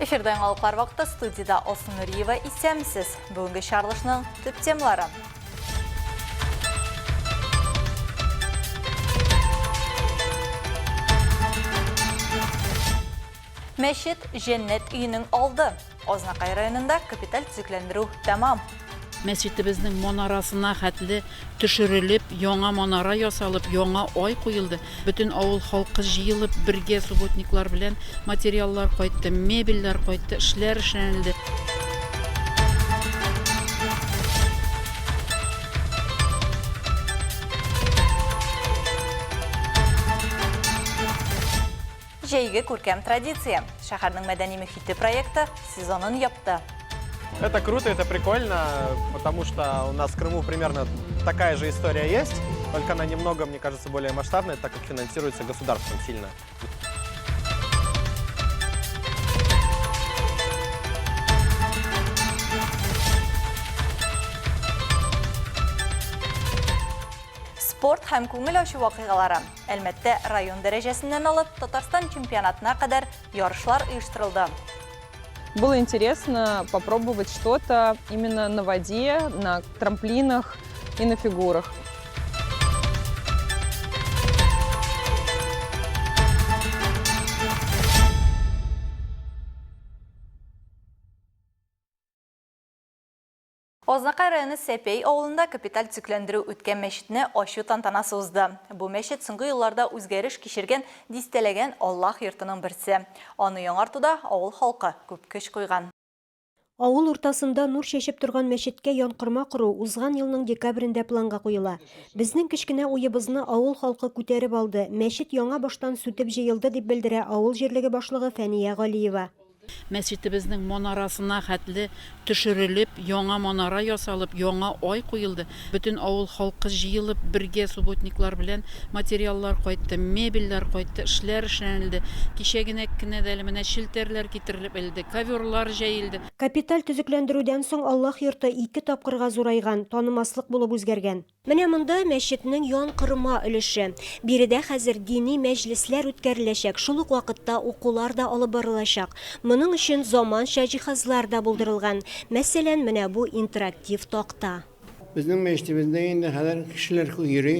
Эфирда яңалыклар вакыты студиядә Алсу Нуриева исәнмесез. Бүгенге чыгарылышның төп темалары. Мәчет җәннәт өенең алды. Азнакай районында капиталь төзекләндерү тәмам. Мәчетебезнең манарасына хәтле төшерелеп, яңа манара ясалып, яңа ай куелды. Бөтен авыл халкы җыелып, бергә субботниклар белән материаллар кайтты, мебельләр кайтты, эшләр эшләнелде. Җәйге күркәм традиция. Шәһәрнең мәдәни мөхите проекты сезонын япты. Это круто, это прикольно, потому что у нас в Крыму примерно такая же история есть, только она немного, мне кажется, более масштабная, так как финансируется государством сильно. Спорт һәм күңел ачу вакыйгалары. Әлмәттә район дәрәҗәсеннән алып Татарстан чемпионатына кадәр ярышлар оештырылды. Было интересно попробовать что-то именно на воде, на трамплинах и на фигурах. Азнакай районы Сәпәй авылында капиталь төзекләндерү үткән мәчетне ачу тантанасы узды. Бу мәчет соңгы елларда үзгәреш кичергән дистәләгән Аллаһ йортының берсе. Аны яңартуда авыл халкы күп көч куйган. Авыл уртасында нур чәчеп торган мәчеткә янкорма кору узган елның декабрендә планга куела. Безнең кечкенә уебызны авыл халкы күтәреп алды, мәчет яңа баштан сүтеп җыелды, дип белдерә авыл җирлеге башлыгы Фәния Галиева. Мәчетебезнең манарасына хәтле төшерелеп, яңа манара ясалып, яңа ай куелды. Бөтен авыл халкы җыелып, бергә субботниклар белән материаллар кайтты, мебельләр кайтты, эшләр эшләнелде. Кичәгенәк кенә дә әле менә челтәрләр китерелеп элде, коверлар җәелде. Капиталь төзекләндерүдән соң Аллаһ йорты ике тапкырга зурайган, танымаслык булып үзгәргән. Менә монда мәчетнең янкорма өлеше. Биредә хәзер дини мәҗлесләр үткәреләчәк, шул ук вакытта укулар да алып барылачак. Моның өчен заманча җиһазлар да булдырылган. Мәсәлән, менә бу интерактив такта. Безнең мәчетебездә инде хәзер кешеләр йөри,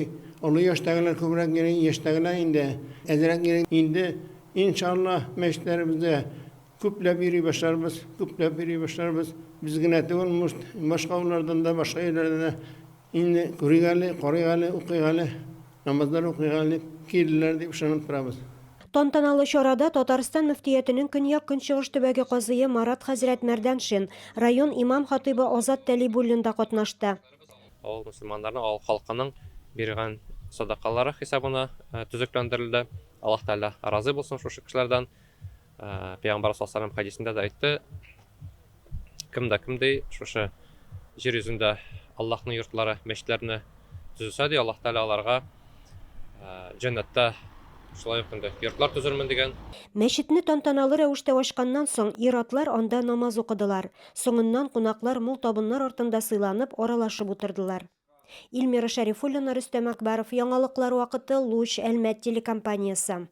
олы яшьтәгеләр күбрәк йөри, яшьтәгеләр инде әзрәк йөри. Инде, иншаллаһ, мәчетләребездә Күпләп йөри башларбыз, күпләп йөри башларбыз. Без генә түгел, может, башка авыллардан да, башка илләрдән дә инде күрик әле, карыйк әле, укыйк әле, намазлар укыйк әле дип килерләр дип ышанып торабыз. Тантаналы чарада Татарстан мөфтиятенең көньяк-көнчыгыш төбәге казые Марат хәзрәт Мәрданшин, район имам-хатыйбы Азат Тәлибуллин да катнашты. Авыл мөселманнарының, авыл халкының биргән садакалары хисабына төзекләндерелде. Аллаһ Тәгалә разый булсын шушы кешеләрдән. Пәйгамбәр саллаллаһу алейһи хәдисендә дә әйтте, кем дә кем ди, шушы җир йөзендә Аллаһның йортлары, мәчетләрне төзесә ди, Аллаһ Тәгалә аларга җәннәттә шулай ук инде йортлар төзермен дигән. Мәчетне тантаналы рәвештә ачканнан соң, ир-атлар анда намаз укыдылар. Соңыннан кунаклар мул табыннар артында сыйланып, аралашып утырдылар. Илмира Шәрифуллина, Рөстәм Әкбәров, Яңалыклар вакыты, Луч, Әлмәт телекомпаниясе.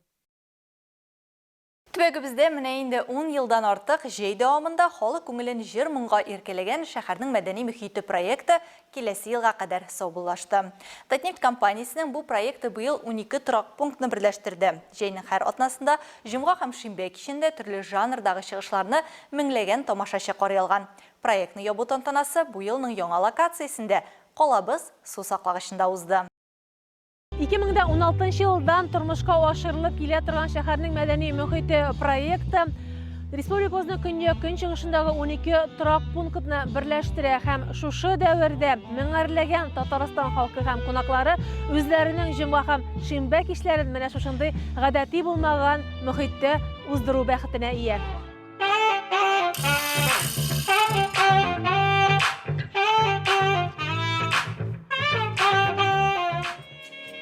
Төбәгебездә менә инде ун елдан артык җәй дәвамында халык күңелен җыр-моңга иркәләгән шәһәрнең мәдәни мөхите проекты киләсе елга кадәр саубуллашты. Татнефть компаниясенең бу проекты быел 12 торак пунктны берләштерде. Җәйнең һәр атнасында җомга һәм шимбә кичендә төрле жанрдагы чыгышларны меңләгән тамашачы карый алган. Проектны ябу тантанасы бу елның яңа локациясендә, калабыз су саклагычында узды. 2016 елдан тормышка ашырылып килә торган шәһәрнең мәдәни мөхите проекты республикабызның көньяк-көнчыгышындагы 12 торак пунктны берләштерә һәм шушы дәвердә меңәрләгән Татарстан халкы һәм кунаклары үзләренең җомга һәм шимбә кичләрен менә шушындый гадәти булмаган мөхиттә уздыру бәхетенә ия.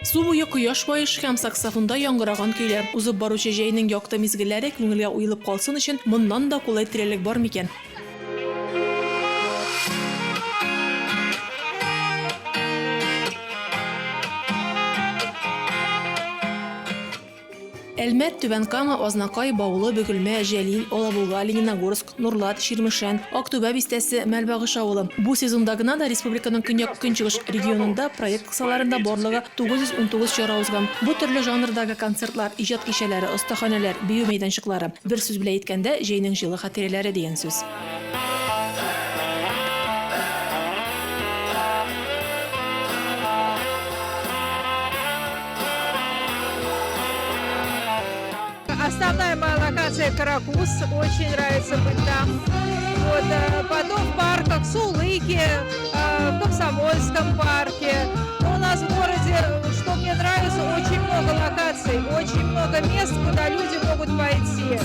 Су буе кояш баешы һәм саксофонда яңгыраган көйләр. Узып баручы җәйнең якты мизгелләре күңелгә уелып калсын өчен моннан да кулай тирәлек бар микән? Әлмәт, Түбән Кама, Азнакай, Баулы, Бөгелмә, Җәлил, Алабуга, Лениногорск, Нурлат, Чирмешән, Актүбә бистәсе, Мәлбагыш авылы. Бу сезонда гына да республиканың көньяк-көнчыгыш регионында проект кысаларында барлыгы 919 чара узган. Бу төрле жанрдагы концертлар, иҗат кичәләре, остаханәләр, бию мәйданчыклары. Бер сүз белән әйткәндә, җәйнең җылы хатирәләре дигән сүз. Основная моя локация Каракуз, очень нравится быть там. Вот, э, потом в парках Сулыки, э, в Комсомольском парке. Но у нас в городе, что мне нравится, очень много локаций, очень много мест, куда люди могут пойти.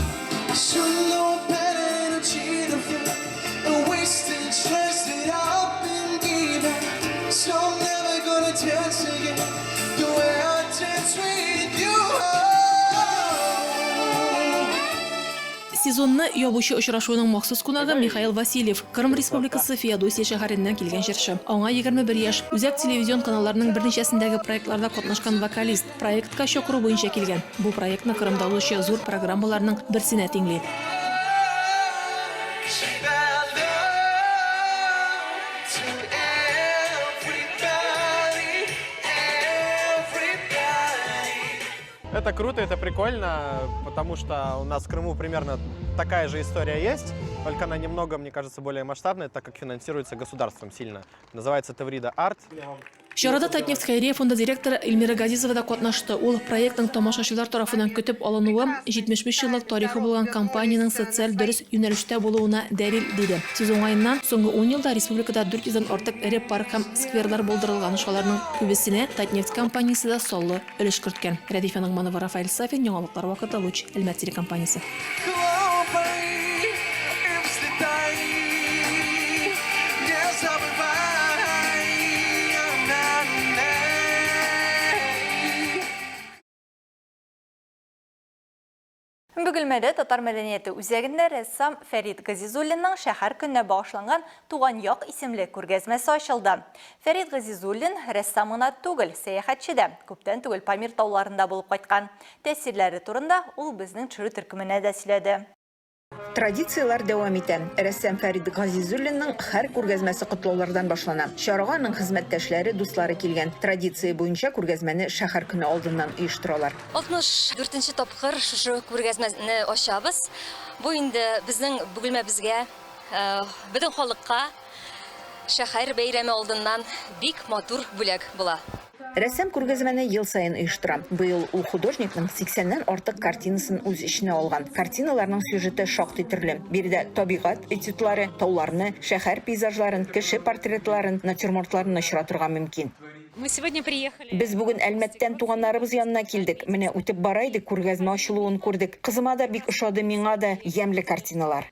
Сезонны ябучы очрашуның махсус кунагы Михаил Васильев, Кырым Республикасы Феодосия шәһәреннән килгән җырчы. Аңа 21 яшь. Үзәк телевизион каналларның берничәсендәге проектларда катнашкан вокалист. Проектка чакыру буенча килгән. Бу проектны Кырымда узучы зур программаларның берсенә тиңли. Это круто, это прикольно, потому что у нас в Крыму примерно такая же история есть, только она немного, мне кажется, более масштабная, так как финансируется государством сильно. Называется Таврида Арт. Чарада Татнефть хәйрия фонды директоры Эльмира Газизова да катнашты. Ул проектның тамашачылар тарафыннан көтеп алынуы 75 еллык тарихы булган компаниянең социаль дөрес юнәлештә булуына дәлил, диде. Сүз уңаеннан, соңгы ун елда республикада 400 дән артык эре парк һәм скверлар булдырылган, шуларның күбесенә Татнефть компаниясе дә саллы өлеш керткән. Рәдифә Ногманова, Рафаэль Сафин, Яңалыклар вакыты, Луч, Әлмәт телекомпаниясе. Бөгелмәдә Татар мәдәнияте үзәгендә рәссам Фәрит Газизуллинның шәһәр көненә багышланган Туган як исемле күргәзмәсе ачылды. Фәрит Газизуллин рәссам гына түгел, сәяхәтче дә. Күптән түгел Памир тауларында булып кайткан. Тәэсирләре турында ул безнең төшерү төркеменә дә сөйләде. Традицияләр дәвам итә. Рәссам Фәрит Газизуллинның һәр күргәзмәсе котлаулардан башлана. Чарага аның хезмәттәшләре, дуслары килгән. Традиция буенча күргәзмәне шәһәр көне алдыннан оештыралар. 64 нче тапкыр шушы күргәзмәне ачабыз. Бу инде безнең Бөгелмәбезгә, бөтен халыкка шәһәр бәйрәме алдыннан бик матур бүләк була. Рәссам күргәзмәне ел саен оештыра. Быел ул художникның сиксәннән артык картинасын үз эченә алган. Картиналарның сюжеты шактый төрле. Биредә табигать этюдлары, тауларны, шәһәр пейзажларын, кеше портретларын, натюрмортларны очратырга мөмкин. Мы сегодня приехали. Без бүген Әлмәттән туганнарыбыз янына килдек. Менә үтеп бара идек, күргәзмә ачылуын күрдек. Кызыма да бик ошады, миңа да ямьле картиналар.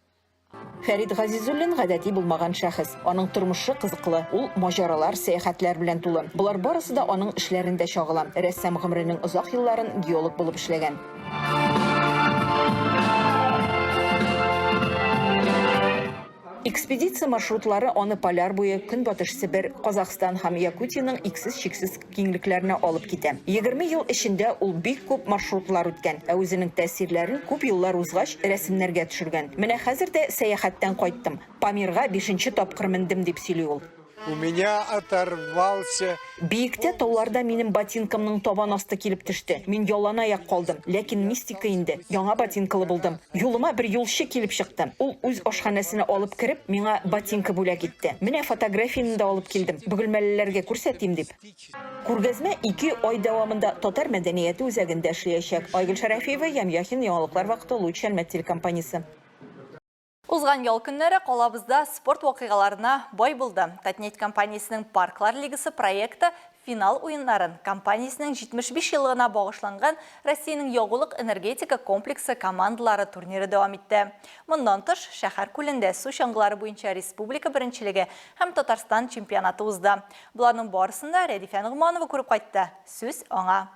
Фәрит Газизуллин гадәти булмаган шәхес. Аның тормышы кызыклы, ул маҗаралар, сәяхәтләр белән тулы. Болар барысы да аның эшләрендә чагыла. Рәссам гомеренең озак елларын геолог булып эшләгән. Экспедиция маршрутлары аны Поляр буе, Көнбатыш Себер, Казахстан һәм Якутиянең иксез-чиксез киңлекләренә алып китә. 20 ел эчендә ул бик күп маршрутлар үткән, ә үзенең тәэсирләрен күп еллар узгач рәсемнәргә төшергән. Менә хәзер дә сәяхәттән кайттым. Памирга бишенче тапкыр мендем, дип сөйли ул. У меня оторвался. Биектә тауларда минем ботинкамның табан асты килеп төште. Мин яланаяк калдым. Ләкин мистика инде. Яңа ботинкалы булдым. Юлыма бер юлчы килеп чыкты. Ул үз ашханәсенә алып кереп, миңа ботинка бүләк итте. Менә фотографияне дә алып килдем, бөгелмәлеләргә күрсәтим дип. Күргәзмә ике ай дәвамында Татар мәдәнияте үзәгендә эшләячәк. Айгөл Шәрәфиева, Ям Яхин, Яңалыклар вакыты, Луч, Әлмәт телекомпаниясе. Узган ял көннәре калабызда спорт вакыйгаларына бай булды. Татнефть компаниясенең Парклар лигасы проекты финал уеннарын компаниясенең 75 еллыгына багышланган Россиянең ягулык-энергетика комплексы командалары турниры дәвам итте. Моннан тыш, шәһәр күлендә су чаңгылары буенча республика беренчелеге һәм Татарстан чемпионаты узды. Боларның барысын да Рәдифә Ногманова күреп кайтты. Сүз аңа.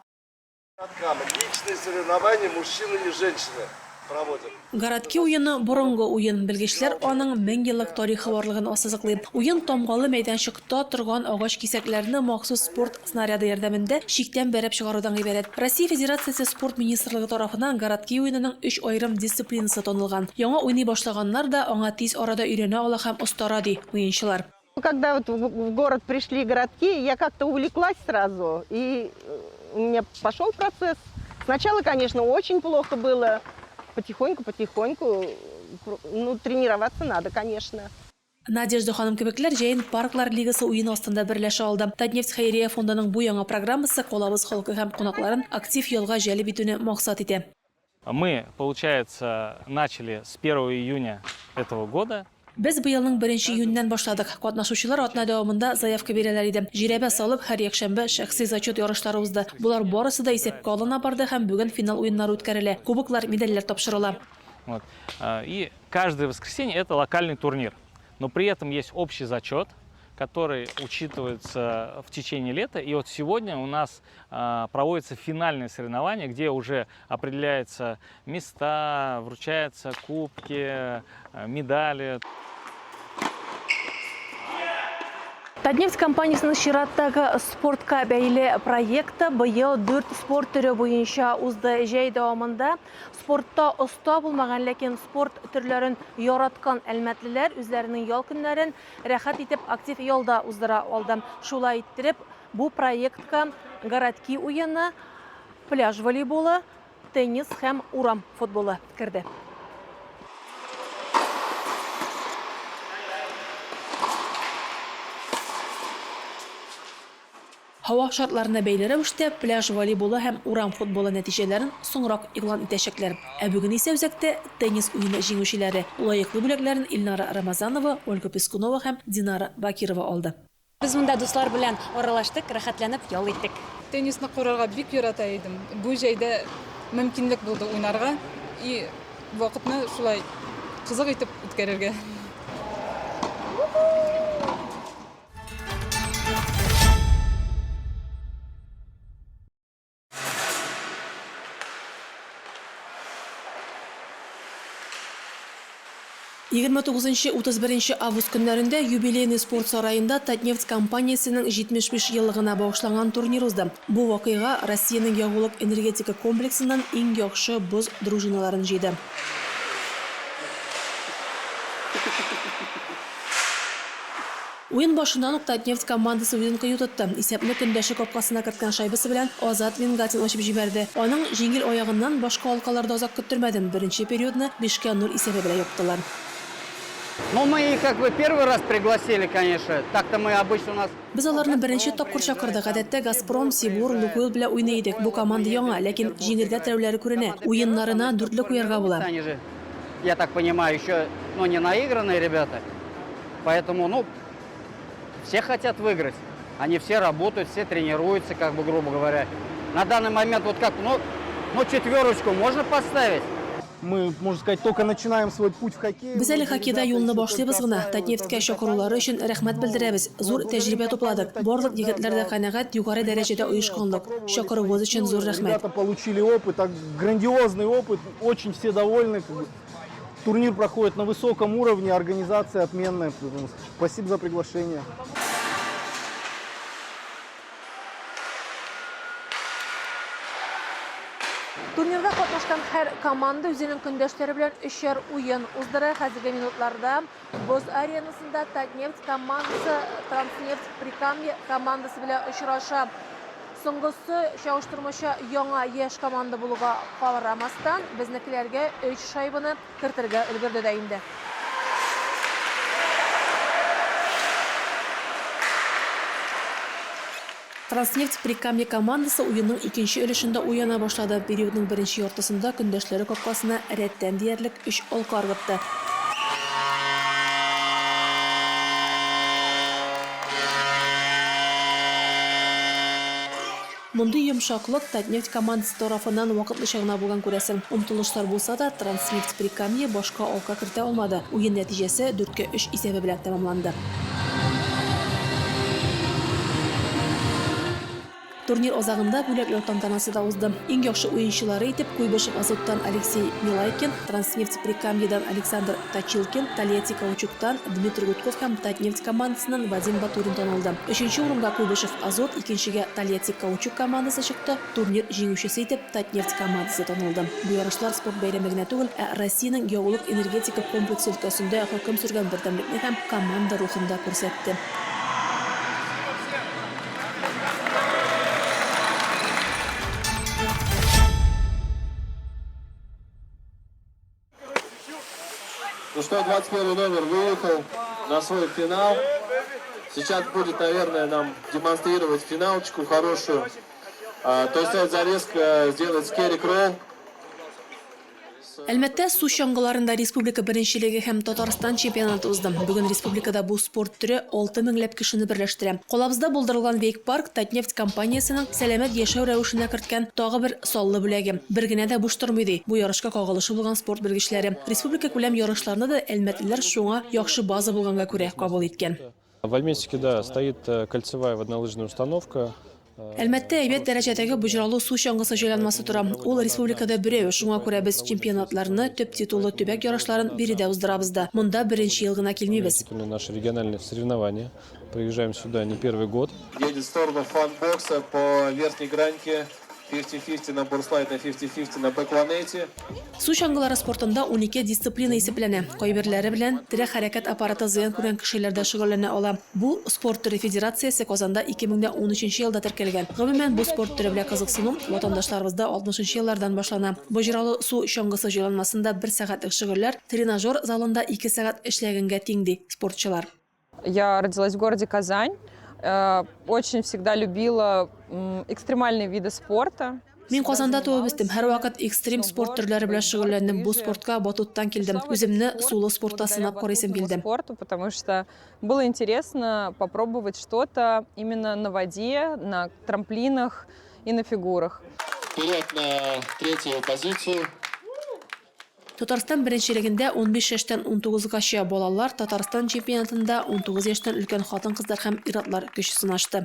Личные соревнования мужчины и женщины. Проводят. Городки уены, борынгы уен. Белгечләр аның 1000 еллык тарихы барлыгын ассызыклый. Уен тамгалы мәйданчыкта торган агач кисәкләрне махсус спорт снаряды ярдәмендә чиктән бәреп чыгарудан гыйбарәт. Россия Федерациясе Спорт министрлыгы тарафыннан городки уенының өч аерым дисциплинасы танылган. Яңа уйный башлаганнар да аңа тиз арада өйрәнә ала һәм остара, ди уенчылар. Когда вот в город пришли городки, я как-то увлеклась сразу, и у меня пошел процесс. Сначала, конечно, очень плохо было. Потихоньку, потихоньку, ну, тренироваться надо, конечно. Надежда ханым кебекләр җәен Парклар лигасы уены астында берләшә алды. Татнефть хәйрия фондының бу яңа программасы калабыз халкы һәм кунакларын актив ялга җәлеп итүне максат итә. Мы, получается, начали с 1 июня этого года. Без быелның беренче июненнән башладык. Катнашучылар атна дәвамында заявка бирәләр иде. Жирәбә салып, һәр якшәмбе шәхси зачет ярышлары узды. Болар барысы да исәпкә алына барды һәм бүген финал уеннары үткәрелә. Кубоклар, медальләр тапшырыла. Вот. И каждое воскресенье это локальный турнир. Но при этом есть общий зачет, который учитывается в течение лета. И вот сегодня у нас проводится финальное соревнование, где уже определяются места, вручаются кубки, медали. Татнефть компаниясенең чираттагы спортка бәйле проекты быел дүрт спорт төре буенча узды. Җәй дәвамында спортта оста булмаган, ләкин спорт төрләрен яраткан әлмәтлеләр үзләренең ял көннәрен рәхәт итеп актив ялда уздыра алды. Шулай иттереп, бу проектка городки уены, пляж волейболы, теннис һәм урам футболы керде. Һава шартларына бәйле рәвештә пляж волейболы һәм урам футболы нәтиҗәләрен соңрак игълан итәчәкләр. Ә бүген исә үзәктә теннис уены җиңүчеләре лаеклы бүләкләрен Илнара Рамазанова, Ольга Пискунова һәм Динара Бакирова алды. Без монда дуслар белән аралаштык, рәхәтләнеп ял иттек. Теннисны карарга бик ярата идем. Бу җәйдә мөмкинлек булды уйнарга и вакытны шулай кызык итеп үткәрергә. 29-31 август көннәрендә Юбилейный спорт сараенда Татнефть компаниясенең 75 еллыгына багышланган турнир узды. Бу вакыйга Россиянең ягулык-энергетика комплексыннан иң яхшы боз дружиналарын җыйды. Уен башыннан ук Татнефть командасы үзен кыю тотты. Исәпне көндәше капкасына керткән шайбасы белән Азат Мингатин ачып җибәрде. Аның җиңел аягыннан башка алкалар да озак көттермәде, беренче периодны бишкә нуль исәбе белән яптылар. Ну, мы их как бы первый раз пригласили, конечно. Так-то мы обычно у нас... Без аларны беренче тапкыр чакырдык. Гадәттә Газпром, Сибур, Лукойл белән уйный идек. Бу команда яңа, ләкин җиңергә теләүләре күренә. Уеннарына дүртле куярга була. Они же, я так понимаю, еще, ну, не наигранные ребята. Поэтому, ну, все хотят выиграть. Они все работают, все тренируются, как бы, грубо говоря. На данный момент вот как, ну, четверочку можно поставить? Мы, можно сказать, только начинаем свой путь в хоккее. Без әле хоккейда юлны башлыйбыз гына. Татнефтькә чакырулары өчен рәхмәт белдерәбез. Зур тәҗрибә тупладык. Барлык егетләр дә канәгать, югары дәрәҗәдә оешканлык. Чакыруыгыз өчен зур рәхмәт. Ребята получили опыт, так, грандиозный опыт, очень все довольны. Как бы. Турнир проходит на высоком уровне, организация отменная. Спасибо за приглашение. Турнирда катнашкан һәр команда үзенең көндәшләре белән өчәр уен уздыра. Хәзерге минутларда боз аренасында Татнефть командасы Транснефть Прикамье командасы белән очраша. Соңгысы чагыштырмача яңа яшь команда булуга карамастан, безнекеләргә өч шайбаны кертергә өлгерде дә инде. Транснефть Прикамье командасы уенның икенче өлешендә уяна башлады. Периодның беренче яртысында көндәшләре капкасына рәттән диярлек өч алка ыргытты. Мондый йомшаклык Татнефть командасы тарафыннан вакытлыча гына булган күрәсең. Омтылышлар булса да, Транснефть Прикамье башка алка кертә алмады. Уен нәтиҗәсе 4-3 исәбе белән тәмамланды. Турнир азагында бүләкләү тантанасы да узды. Иң яхшы уенчылары итеп Куйбышев Азоттан Алексей Милайкин, Транснефть Прикамьедан Александр Точилкин, Тольятти Каучуктан Дмитрий Гудков һәм Татнефть командасыннан Вадим Батурин танылды. Өченче урынга Куйбышев Азот, икенчегә Тольятти Каучук командасы чыкты, турнир җиңүчесе итеп Татнефть командасы танылды. Бу ярышлар спорт бәйрәме генә түгел, ә Россиянең ягулык-энергетика комплексы өлкәсендә хөкем сөргән бердәмлекне һәм команда рухын да күрсәтте. Ну что, 21 номер выехал на свой финал. Сейчас будет, наверное, нам демонстрировать финалочку хорошую. А, то есть это сделать скерик ролл. Әлмәттә су чаңгыларында республика беренчелеге һәм Татарстан чемпионаты узды. Бүген республикада бу спорт төре 6 меңләп кешене берләштерә. Калабызда булдырылган вейк-парк Татнефть компаниясенең сәламәт яшәү рәвешенә керткән тагы бер саллы бүләге. Бер генә дә буш тормый, ди бу ярышка кагылышы булган спорт белгечләре. Республикакүләм ярышларны да әлмәтлеләр шуңа яхшы база булганга күрә кабул иткән. В Альметьевске, да, стоит э, кольцевая воднолыжная установка. Әлмәттә әйбәт дәрәҗәдәге боҗралы су чаңгысы җайланмасы тора. Ул республикада берәү, шуңа күрә без чемпионатларны, төп титуллы төбәк ярышларын биредә уздырабыз да. Монда беренче ел гына килмибез. Наши региональные соревнования. Приезжаем сюда не первый год. Едет в сторону фанбокса по верхней граньке. 50-50 на борслайд, на 50-50 на бэк 180. Су чаңгылары спортында унике дисциплина исәпләнә. Кайберләре белән терәк-хәрәкәт аппараты зыян күргән кешеләр дә шөгыльләнә ала. Бу спорт төре федерациясе Казанда 2013 нче елда теркәлгән. Гомумән, бу спорт төре белән кызыксыну ватандашларыбызда 60 нчы еллардан башлана. Боҗралы су чаңгысы җайланмасында бер сәгатьлек шөгыльләр тренажер залында ике сәгать эшләгәнгә тиң, ди спортчылар. Я родилась в городе Казань. Э, очень всегда любила экстремальные виды спорта. Мин Казанда туып үстем. Һәрвакыт экстрим спорт төрләре белән шөгыльләндем. Бу спортка батуттан килдем. Үземне сулы спортта сынап карыйсым килде. Спорту, потому что было интересно попробовать что-то именно на воде, на трамплинах и на фигурах. Вперед на третью позицию. Татарстан беренчелегендә 15 яшьтән 19 гача балалар, Татарстан чемпионатында 19 яшьтән өлкән хатын-кызлар һәм ир-атлар көч сынашты.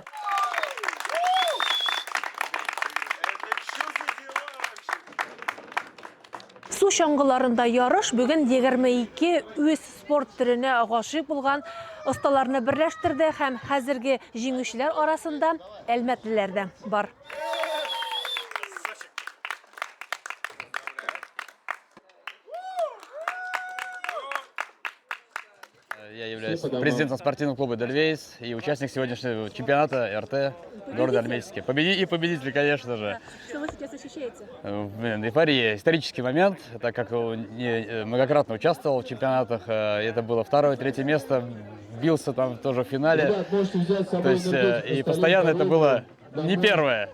Су чаңгыларында ярыш бүген 22 үз спорт төренә гашыйк булган осталарны берләштерде һәм хәзерге җиңүчеләр арасында әлмәтлеләр дә бар. Я являюсь президентом спортивного клуба «Дельвейс» и участник сегодняшнего чемпионата РТ города Альметьевске. Победи и победитель, конечно же. Что вы сейчас ощущаете? Блин, эйфория. Исторический момент, так как не, многократно участвовал в чемпионатах. Это было второе, третье место. Бился там тоже в финале. Ребят, можете взять с То собой есть, энергетик, и постоянно это было не первое.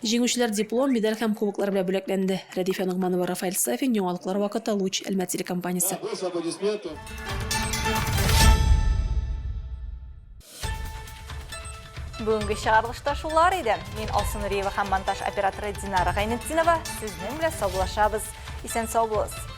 Җиңүчеләр диплом, медаль һәм кубоклар белән бүләкләнде. Рәдифә Ногманова, Рафаэль Сафин, Яңалыклар вакыты, Луч, Әлмәт телекомпаниясе. Бүгенге чыгарылышта шулар иде. Мин Алсу Нуриева һәм монтаж операторы Динара Гайнетдинова сезнең белән саубуллашабыз. Исән сау булыгыз.